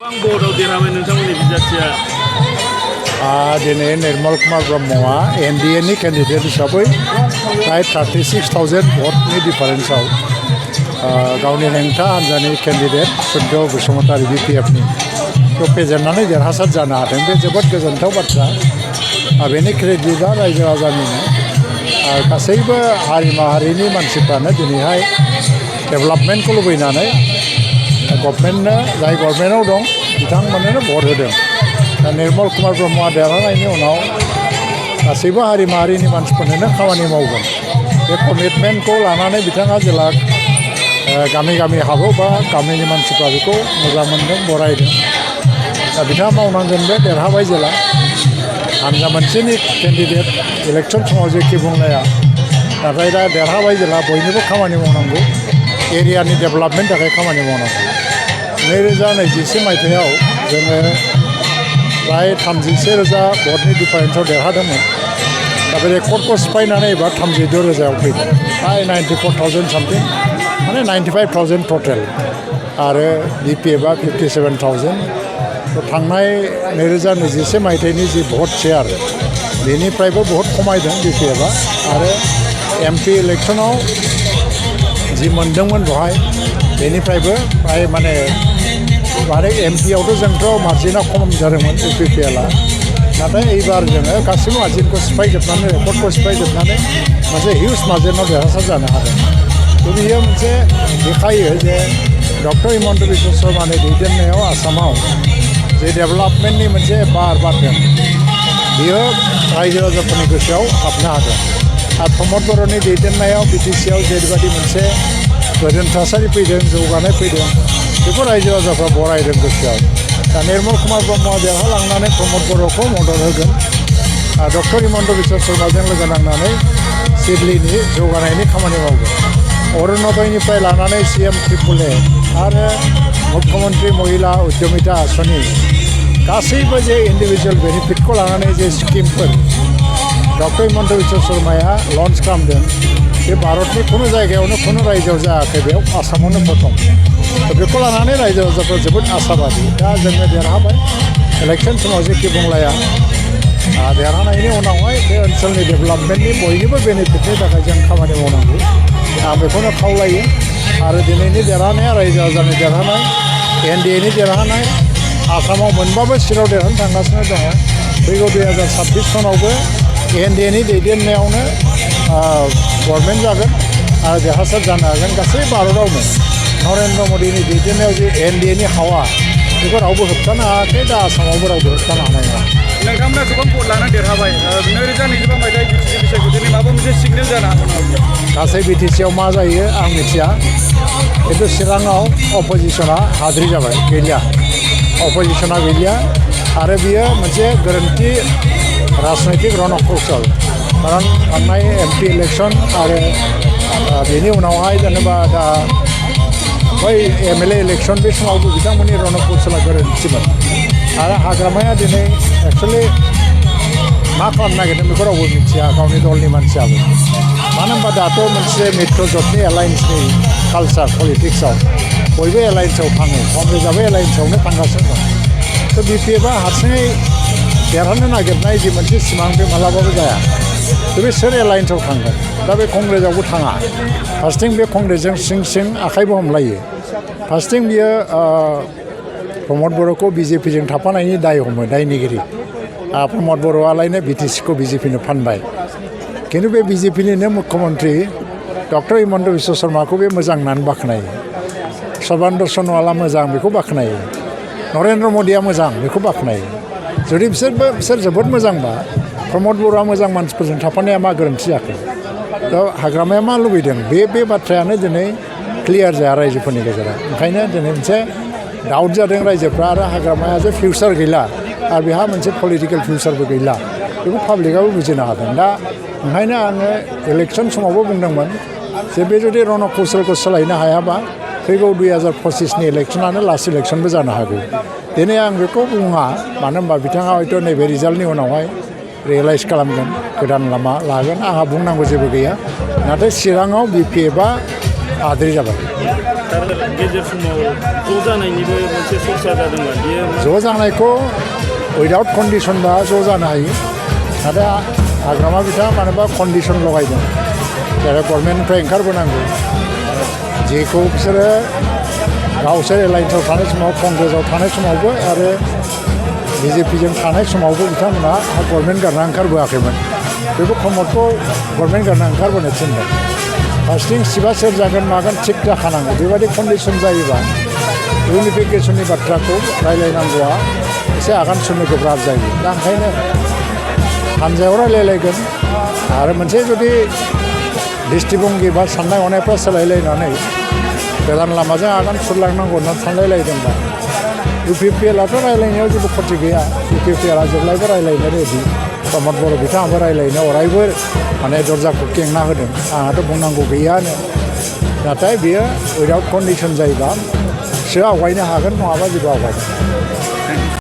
बोर्डआव देरहाबाय नोंथांमोननि बिजाथिया दिनै निर्मल कुमार ब्रह्मआ एनडिए नि केन्डिडेट हिसाबै प्राय 36,000 भटनि डिफारेन्सआव गावनि हेंथा हान्जानि केन्डिडेट सुद्य बसुमतारी बिपिएफनि फेजेननानै देरहासार जानो हादों। बे जोबोद गोजोनथाव बाथ्रा। बेनि क्रेडिटआ रायजो राजानिनो। गासैबो हारि माहारिनि मानसिफ्रानो दिनैहाय डेभेलपमेन्टखौ लुबैनानै गभर्नमेन्टनो जाय गभर्नमेन्टआव दं बिथांमोननो भट होदों। दा निर्मल कुमार ब्रह्मआ देरहानायनि उनाव गासैबो हारि माहारिनि मानसिफोरनो खामानि मावगोन। बे कमिटमेन्टखौ लानानै बिथाङा जेला गामि गामि हाबो बा गामिनि मानसिफ्रा बेखौ मोजां मोनदों, बरायदों। दा बिथाङा मावनांगोन। बे देरहाबाय जेला हानजा मोनसेनि केन्डिडेट इलेक्सन समाव जेखि बुंलाया, नाथाय दा देरहाबाय जेला बयनिबो खामानि मावनांगौ, एरियानि डेभेलपमेन्टनि थाखाय खामानि मावनांगौ। 2021 मायथाइयाव जोङो प्राय 31,000 भटनि डिफारेन्सआव देरहादोंमोन। दा बे रेकर्डखौ सिफायनानै एबा 32,000 फैदों। प्राय 94,000 सामथिं, माने 95,000 टटेल। आरो बिपिएफआ 57,000। थांनाय 2021 मायथाइनि जि भट शेयार बेनिफ्रायबो बहुत खमायदों बिपिएफआ। आरो एमपि इलेक्सनाव जि मोनदोंमोन बहाय बेनिफ्रायबो प्राय माने एमपिआवथ' जोंथ' मार्जिना खम जादोंमोन इउपिपिएलआ। नाथाय एबार जोङो गासैबो मार्जिनखौ सिफायजोबनानै रेकर्डखौ सिफायजोबनानै मोनसे हिउज मार्जिनाव देरहासार जानो हादों। बियो मोनसे देखायो जे डक्टर हिमन्त बिश्व शर्मानि दैदेननायाव आसामाव जे डेभेलपमेन्टनि मोनसे बार बारदों बियो रायजो राजाफोरनि गोसोआव हाबनो हादों। आरो प्रमद बर'नि दैदेननायाव बिटिसिआव जेरैबायदि मोनसे गोजोन थासारि फैदों, जौगानाय फैदों, बेखौ रायजो राजाफ्रा बरायदों गोसोआव। दा निर्मल कुमार ब्रह्मआ देरहालांनानै प्रमद बर'खौ मदद होगोन। डक्टर हिमन्त बिश्व शर्माजों लोगो नांनानै सिडलिनि जौगानायनि खामानि मावगोन। अरुणोदयनिफ्राय लानानै CM ट्रिपुल-A आरो मुख्यमन्त्री महिला उद्यमिता आसनि गासैबो जे इन्डिभिजुवेल बेनिफिटखौ लानानै जे स्किमफोर डक्टर हिमन्त बिश्व शर्माया लन्च खालामदों, बे भारतनि खुनु जायगायावनो खुनु रायजोआव जायाखै, बेयाव आसामावनो प्रथम। बेखौ लानानै रायजो राजाफ्रा जोबोद आसाबादि। दा जोङो देरहाबाय। इलेक्सन समाव जेखि बुंलाया, देरहानायनि उनावहाय बे ओनसोलनि डेभेलपमेन्टनि बयनिबो बेनिफिटनि थाखाय जों खामानि मावनांगौ। आं बेखौनो खावलायो। आरो दिनैनि देरहानाया रायजो राजानि देरहानाय, एनडिएनि देरहानाय। आसामाव मोनबाबो सिटआव देरहानो थांगासिनो दङ। फैगौ 2026 सनावबो एनडिएनि दैदेननायावनो गभर्नमेन्ट जागोन आरो देरहासार जानो हागोन। गासै भारतआवनो नरेन्द्र मदिनि दैदेननायाव जे एनडिएनि हावा बेखौ रावबो होबथानो हायाखै। दा आसामावबो रावबो होबथानो हानाय नङा। नोंथांमोना गोबां भट लानानै देरहाबाय। 2025 मायथाइ बिटिसि बिसायख'थिनि माबा मोनसे सिगनेल जानो हागौ नामा? गासै बिटिसिआव मा जायो आं मिथिया, खिन्थु चिराङाव अपोजिसना हाद्रि जाबाय, गैलिया। अपोजिसना गैलिया आरो बियो मोनसे गोरोन्थि राजनैतिक रनकौशल। खारन थांनाय एमपि इलेक्सन आरो बेनि उनावहाय जेनेबा दा बै MLA इलेक्सन बे समावबो बिथांमोननि रनकौशला गोरोन्थिमोन। आरो हाग्रामाया दिनै एक्सुवेलि मा खालामनो नागिरदों बेखौ रावबो मिथिया, गावनि दलनि मानसियाबो। मानो होनबा दाथ' मोनसे मित्रजोटनि एलायन्सनि कालचार पलिटिक्सआव बयबो एलायन्सआव थाङो, कংग्रेसआबो एलायन्सआवनो थांगासिनो दं। थ' बिपिएफआ हारसिङै देरहानो नागिरनाय जि मोनसे सिमां बे मालाबाबो जाया। बे सोर एलायन्सआव थांगोन? दा बे कंग्रेसआवबो थाङा। फार्स्टिं बे कंग्रेसजों सिं सिं आखाइबो हमलायो। फार्स्टिं बियो प्रमद बर'खौ बिजेपिजों थाफानायनि दाय हमो, दायनिगिरि। प्रमद बर'आलायनो बिटिसिखौ बिजेपिनो फानबाय। खिन्थु बे बिजेपिनिनो मुख्यमन्त्री डक्टर हिमन्त बिश्व शर्माखौ बे मोजां होननानै बाख्नायो। सर्बानन्द सन'वाला मोजां, बेखौ बाख्नायो। नरेन्द्र मदिया मोजां, बेखौ बाख्नायो। जुदि बिसोर जोबोद मोजांबा प्रमद बर'आ मोजां मानसिफोरजों थाफानाया मा गोरोन्थि जाखो? दा हाग्रामाया मा लुबैदों बे बाथ्रायानो दिनै क्लियार जाया रायजोफोरनि गेजेराव। ओंखायनो दिनै मोनसे डाउट जादों रायजोफ्रा। आरो हाग्रामाया जे फिउचार गैला आरो बेहा मोनसे पलिटिकेल फिउचारबो गैला, बेखौ पाब्लिकआबो बुजिनो हादों। दा ओंखायनो आङो इलेक्सन समावबो बुंदोंमोन जे बे जुदि रनकौशलखौ सोलायनो हायाबा फैगौ 2025नि इलेक्सनानो लास्ट इलेक्सनबो जानो हागौ। दिनै आं बेखौ बुङा, मानो होनबा बिथाङा हयथ' नैबे रिजाल्टनि उनावहाय रियेलाइज खालामगोन, गोदान लामा लागोन। आंहा बुंनांगौ जेबो गैया। नाथाय चिराङाव बिपिएफआ हाद्रि जाबाय। आरो गेजेर समाव ज' जानायनिबो मोनसे सरसा जादोंमोन बियो ज' जानायखौ उइदाउट कन्डिसनबा ज' जानो हायो नाथाय हाग्रामा बिथाङा मानोबा कन्डिसन लगायदों जेरै गभर्नमेन्टनिफ्राय ओंखारबोनांगौ जेखौ बिसोरो गावसोर एलायन्सआव थानाय समाव कंग्रेसआव थानाय समावबो आरो बिजेपिजों थानाय समावबो बिथांमोनहा गभर्नमेन्ट गारना ओंखारबोआखैमोन बेखौ प्रमदखौ गभर्नमेन्ट गारना ओंखारबोनो थिनदों फार्स्टिं सिबा सोर जागोन मागोन थिग जाखानांगौ बेबायदि कन्डिसन जायोबा इउनिफिकेसननि बाथ्राखौ रायलायनांगौआ एसे आगान सुरनो गोब्राब जायो दा ओंखायनो हानजायाव रायलायलायगोन आरो मोनसे जुदि दृष्टिभंगि बा साननाय हनायफ्रा सोलायलायनानै गोदान लामाजों आगान सुरलांनांगौ होननानै सानलायलायदोंबा UPPLआथ' रायलायनायाव जेबो खथि गैया UPPLआ जेब्लायबो रायलायनो रेडि प्रमद बर' बिथाङाबो रायलायनो अरायबो माने दरजाखौ खेंना होदों आंहाथ' बुंनांगौ गैयानो नाथाय बियो उइदाउट कन्डिसन जायोबा सो आवगायनो हागोन नङाबा जेबो आवगायनो